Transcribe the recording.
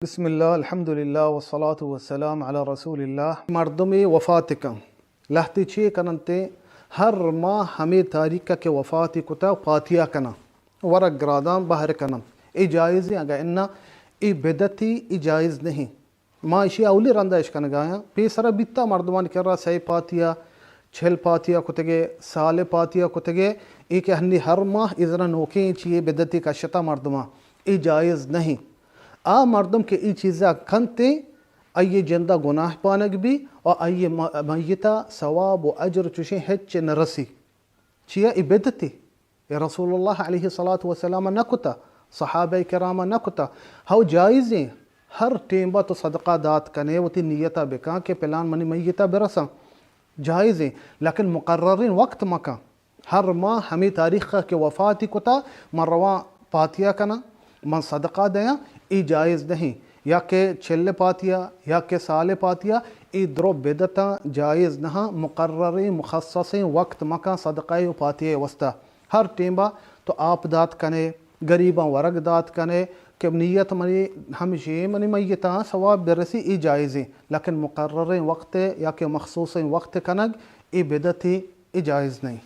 بسم اللہ، الحمدللہ، والصلاة والسلام علی رسول اللہ۔ مردمے وفات کن، لہتے چے کننتے؟ ہر ماہ ہمے تاریخ کہ وفاتی کتا پاتیا کنن، ورگ گرادان بہر کنن۔ اے جائزیں؟ اگہ انا، اے بدعتی، اے جائز نہیں۔ ما اشی اولی رندا اش کنگایاں۔ پیسرا بیتا مردمانی کرا سئے پاتیا، چل پاتیا کتگے، سال پاتیا کتگے، اے کہ ہنی ہر ماہ ازرا نوکیں چیے بدعتی کشتا مردماں، اے جائز نہیں۔ آ مردم کہ اے چیزا کنتے، آئی جندا گناہ پانگ بی و آئی م-، میتا ثواب و اجر چوشیں ہچ نہ رسی۔ چیا؟ اے بدعتے۔ اے رسول اللہ علیہ الصلوۃ والسلام نہ کتا، صحابہ کرام نہ کتا۔ ہو جائزیں، ہر ٹیمبا تو صدقہ دات کنے، وتی نیتا بکن کہ پلان منی میتا برساں۔ جائزیں، لیکن مقرریں وقت مکن۔ ہر ماہ ہمے تاریخ کہ وفاتی کتا، من رواں پاتیا کناں، من صدقہ دیاں، اے جائز نہیں۔ یا کہ چل پاتیا، یا کہ سال پاتیا، اے درو بدعتاں، جائز نہاں۔ مقرریں مخصصیں وقت مکن صدقہ و پاتیا واسطہ۔ ہر ٹیمبا تو آپ دات کنے، غریباں ورگ دات کنے کہ نیت منی ہمشی منی میتاں ثواب برسی، اے جائزیں، لیکن مقرریں وقت یا کہ مخصوصیں وقت کنگ، اے بدعتی، اے جائز نہیں۔